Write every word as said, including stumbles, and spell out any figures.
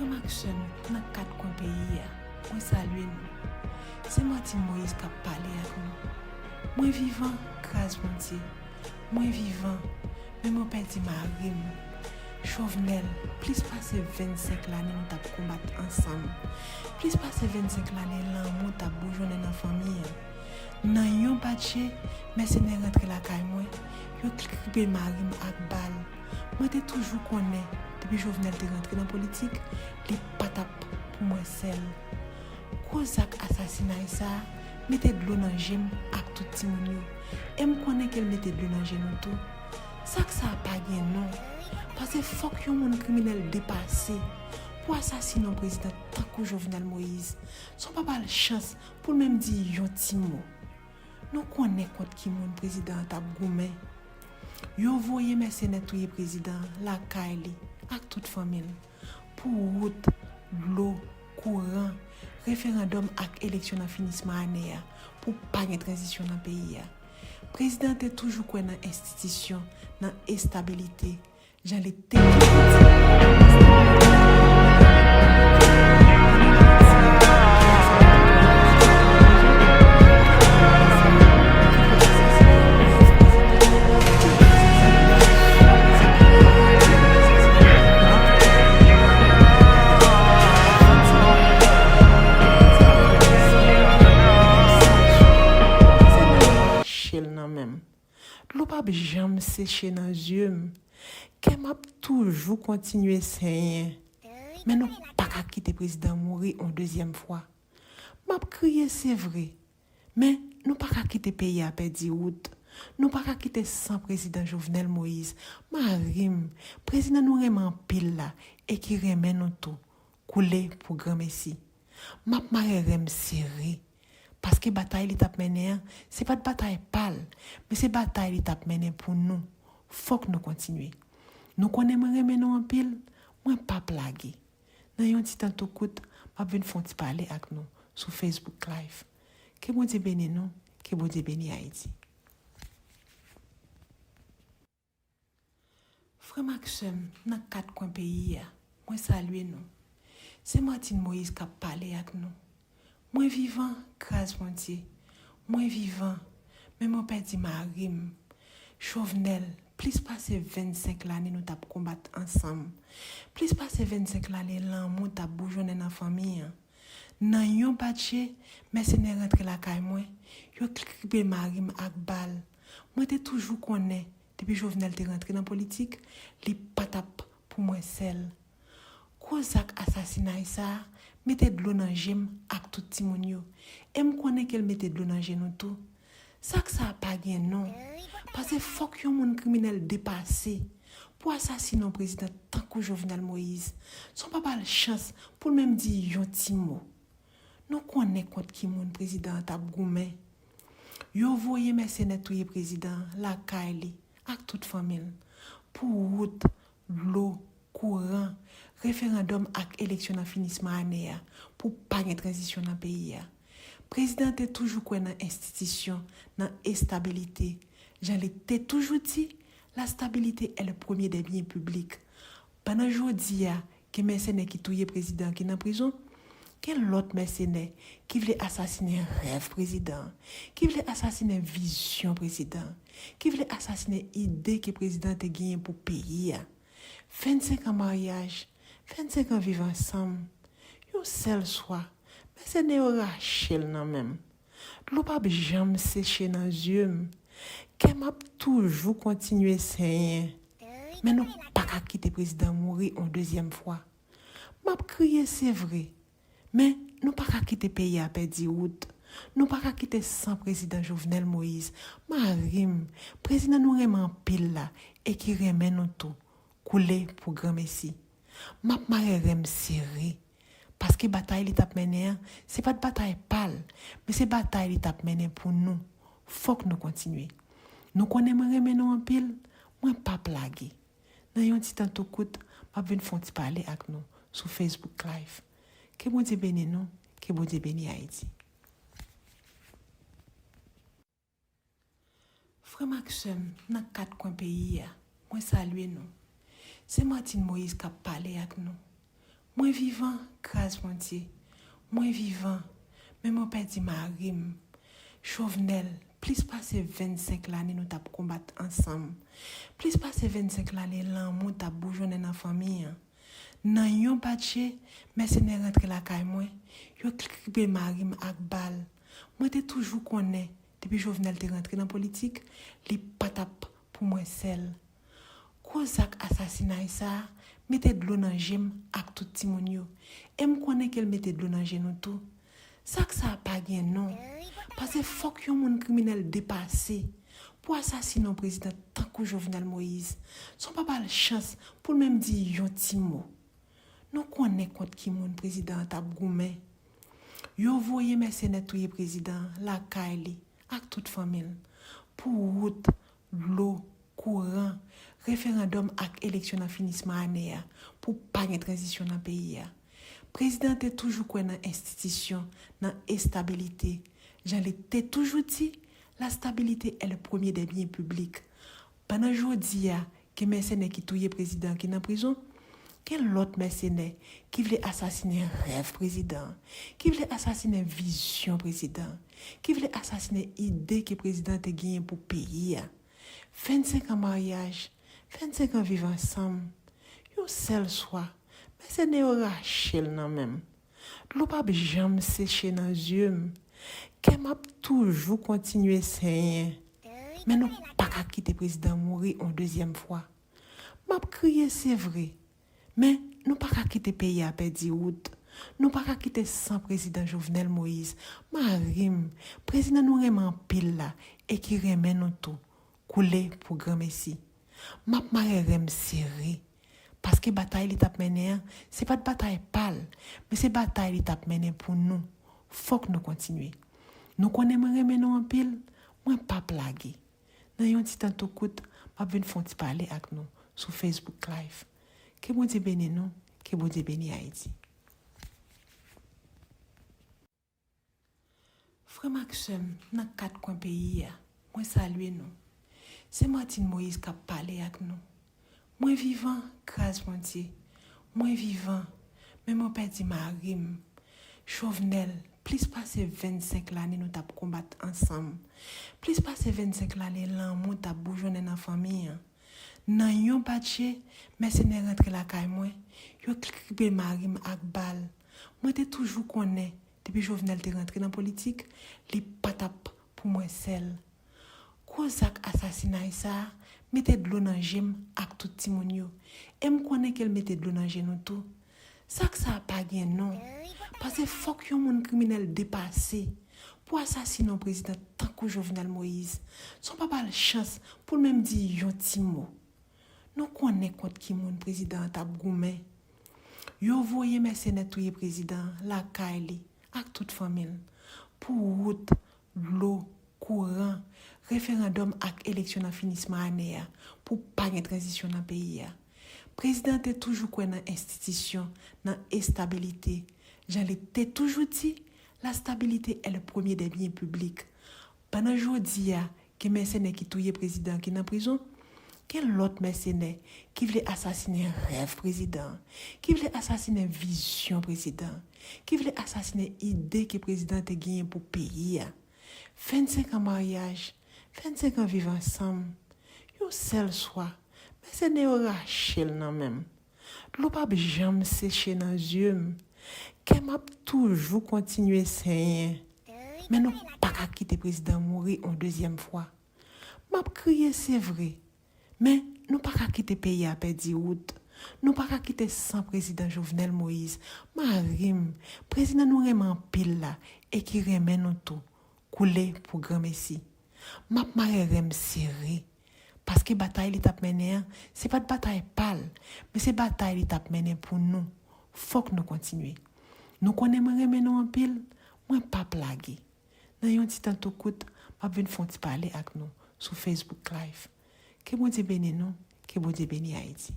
Frè m ak sè m nan kat kwen peyi a, mwen salye nou. Se Martine Moïse k ap pale ak nou. Mwen vivan, gras Bondye. Mwen vivan, men mwen pèdi mari m. Jovenel, plis pase vennsenk lane nou t ap konbat ansanm. Plis pase vennsenk lane lanmou t ap boujonnen nan fanmi an. Nan yon batje, mèsenè rantre lakay mwen, yo kripe mari m ak bal. Mwen te toujou konnen, depi Jovenel te rantre nan politik, li pa t ap pou mwen sèl. Gwo zak asasinay sa a mete dlo nan je m ak tout timoun yo. E m konnen ke l mete dlo nan je nou tou. Zak sa a pa gen non. Paske fòk yon moun kriminèl depase pou asasine yon prezidan tankou Jovenel Moïse, san w pa ba l chans pou l menm di yon ti mo. Nou konnen kont ki moun prezidan an t ap goumen. Yo voye mèsenè touye prezidan an lakay li ak tout fanmi l. Pou wout, dlo, kouran, referandòm ak eleksyon nan finisman ane a, pou pa gen tranzisyon nan peyi a. Prezidan an te toujou kwè nan enstitisyon, nan estabilite, jan li te toujou di. Rache l nan men m. Dlo p ap janm seche nan zye m. Kè m ap toujou kontinye senyen. Men nou pa ka kite prezidan mouri yon dezyèm fwa. M ap kriye, se vre. Men nou pa ka kite peyi a pèdi wout. Nou pa ka kite san prezidan Jovenel Moïse, mari m, prezidan nou renmen anpil la e ki renmen nou tou, koule pou granmesi. M ap mare ren m sere. Paske batay li t ap mennen an, se pa t batay pa l, men se batay li t ap mennen pou nou. Fòk nou kontinye. Nou konnen mwen renmen nou anpil, mwen p ap lage. Nan yon ti tan tou kout, m ap vin fè yon ti pale ak nou sou Facebook Live. Ke Bondye beni nou, ke Bondye beni Ayiti. Frè m ak sè m nan kat kwen peyi a, mwen salye nou. Se Martine Moïse k ap pale ak nou. Mwen vivan, gras Bondye. Mwen vivan, men mwen pèdi mari m. Jovenel, plis pase vennsenk lane nou t ap konbat ansanm. Plis pase vennsenk lane lanmou t ap boujonnen nan fanmi an. Nan yon batje, mèsenè rantre lakay mwen, yo kripe mari m ak bal. Mwen te toujou konnen, depi Jovenel te rantre nan politik, li pa t ap pou mwen sèl. Gwo zak asasinay sa a mete dlo nan je m ak tout timoun yo. E m konnen ke l mete dlo nan je nou tou. Zak sa a pa gen non. Paske fòk yon moun kriminèl depase pou asasine yon prezidan tankou Jovenel Moïse, san w pa ba l chans pou l menm di yon ti mo. Nou konnen kont ki moun prezidan an t ap goumen. Yo voye mèsenè touye prezidan an lakay li ak tout fanmi l. Pou wout, dlo, kouran, referandòm ak eleksyon nan finisman ane a, pou pa gen tranzisyon nan peyi a. Prezidan an te toujou kwè nan enstitisyon, nan estabilite. Jan li te toujou di, la stabilité est le premier des biens publics. Pandan jodi a, gen mèsenè ki touye prezidan an ki nan prizon, gen lòt mèsenè ki vle asasinen rèv prezidan an, ki vle asasinen vizyon prezidan an, ki vle asasinen ide ke prezidan an te genyen pou peyi a. Vennsenk an maryaj, vennsenk an viv ansanm, yon sèl swa, mèsenè yo rache l nan men m. Dlo p ap janm seche nan zye m. Kè m ap toujou kontinye senyen. Men nou pa ka kite prezidan mouri yon dezyèm fwa. M ap kriye, se vre. Men nou pa ka kite peyi a pèdi wout. Nou pa ka kite san prezidan Jovenel Moïse, mari m, prezidan nou renmen anpil la e ki renmen nou tou, koule pou granmesi. M ap mare ren m sere. Paske batay li t ap mennen an, se pa t batay pa l, men se batay li t ap mennen pou nou. Fòk nou kontinye. Nou konnen mwen renmen nou anpil, mwen p ap lage. Nan yon ti tan tou kout, m ap vin fè yon ti pale ak nou sou Facebook Live. Ke Bondye beni nou, ke Bondye beni Ayiti. Frè m ak sè m nan kat kwen peyi a, mwen salye nou. Se Martine Moïse k ap pale ak nou. Mwen vivan, gras Bondye. Mwen vivan, men mwen pèdi mari m. Jovenel, plis pase vennsenk lane nou t ap konbat ansanm. Plis pase vennsenk lane lanmou t ap boujonnen nan fanmi an. Nan yon bat je, mèsenè rantre lakay mwen, yo kripe mari m ak bal. Mwen te toujou konnen, depi Jovenel te rantre nan politik, li pa t ap pou mwen sèl. Gwo zak asasinay sa a mete dlo nan je m ak tout timoun yo. E m konnen ke l mete dlo nan je nou tou. Zak sa a pa gen non. Paske fòk yon moun kriminèl depase pou asasine yon prezidan tankou Jovenel Moïse, san w pa ba l chans pou l menm di yon ti mo. Nou konnen kont ki moun prezidan an t ap goumen. Yo voye mèsenè touye prezidan an lakay li ak tout fanmi l. Pou wout, dlo, kouran, referandòm ak eleksyon nan finisman ane a, pou pa gen tranzisyon nan peyi a. Prezidan an te toujou kwè nan enstitisyon, nan estabilite. Jan li te toujou di, la stabilité est le premier des biens publics. Pandan jodi a, gen mèsenè ki touye prezidan an ki nan prizon, gen lòt mèsenè ki vle asasinen rèv prezidan an, ki vle asasinen vizyon prezidan an, ki vle asasinen ide ke prezidan an te genyen pou peyi a. Vennsenk an maryaj, vennsenk an viv ansanm, yon sèl swa, mèsenè yo rache l nan men m. Dlo p ap janm seche nan zye m. Kè m ap toujou kontinye senyen. Men nou pa ka kite prezidan mouri yon dezyèm fwa. M ap kriye, se vre. Men nou pa ka kite peyi a pèdi wout. Nou pa ka kite san prezidan Jovenel Moïse, mari m, prezidan nou renmen anpil la e ki renmen nou tou, koule pou granmesi. M ap mare ren m sere. Paske batay li t ap mennen an, se pa t batay pa l, men se batay li t ap mennen pou nou. Fòk nou kontinye. Nou konnen mwen renmen nou anpil, mwen p ap lage. Nan yon ti tan tou kout, m ap vin fè yon ti pale ak nou sou Facebook Live. Ke Bondye beni nou, ke Bondye beni Ayiti. Frè m ak sè m nan kat kwen peyi a, mwen salye nou. Se Martine Moïse k ap pale ak nou. Mwen vivan, gras Bondye. Mwen vivan, men mwen pèdi mari m. Jovenel, plis pase vennsenk lane nou t ap konbat ansanm. Plis pase vennsenk lane lanmou t ap boujonnen nan fanmi an. Nan yon bat je, mèsenè rantre lakay mwen, yo kripe mari m ak bal. Mwen te toujou konnen, depi Jovenel te rantre nan politik, li pa t ap pou mwen sèl. Gwo zak asasinay sa a mete dlo nan je m ak tout timoun yo. E m konnen ke l mete dlo nan je nou tou. Zak sa a pa gen non. Paske fòk yon moun kriminèl depase pou asasine yon prezidan tankou Jovenel Moïse, san w pa ba l chans pou l menm di yon ti mo. Nou konnen kont ki moun prezidan an t ap goumen. Yo voye mèsenè touye prezidan an lakay li ak tout fanmi l. Pou wout, dlo, kouran, referandòm ak eleksyon nan finisman ane a, pou pa gen tranzisyon nan peyi a. Prezidan an te toujou kwè nan enstitisyon, nan estabilite. Jan li te toujou di, la stabilité est le premier des biens publics. Pandan jodi a, gen mèsenè ki touye prezidan an ki nan prizon, gen lòt mèsenè ki vle asasinen rèv prezidan an, ki vle asasinen vizyon prezidan an, ki vle asasinen ide ke prezidan an te genyen pou peyi a. Vennsenk an maryaj, vennsenk an viv ansanm, yon sèl swa, mèsenè yo rache l nan men m. Dlo p ap janm seche nan zye m. Kè m ap toujou kontinye senyen. Men nou pa ka kite prezidan mouri yon dezyèm fwa. M ap kriye, se vre. Men nou pa ka kite peyi a pèdi wout. Nou pa ka kite san prezidan Jovenel Moïse, mari m, prezidan nou renmen anpil la e ki renmen nou tou, koule pou granmesi. M ap mare ren m sere. Paske batay li t ap mennen an, se pa t batay pa l, men se batay li t ap mennen pou nou. Fòk nou kontinye. Nou konnen mwen renmen nou anpil, mwen p ap lage. Nan yon ti tan tou kout, m ap vin fè yon ti pale ak nou sou Facebook Live. Ke Bondye beni nou, ke Bondye beni Ayiti.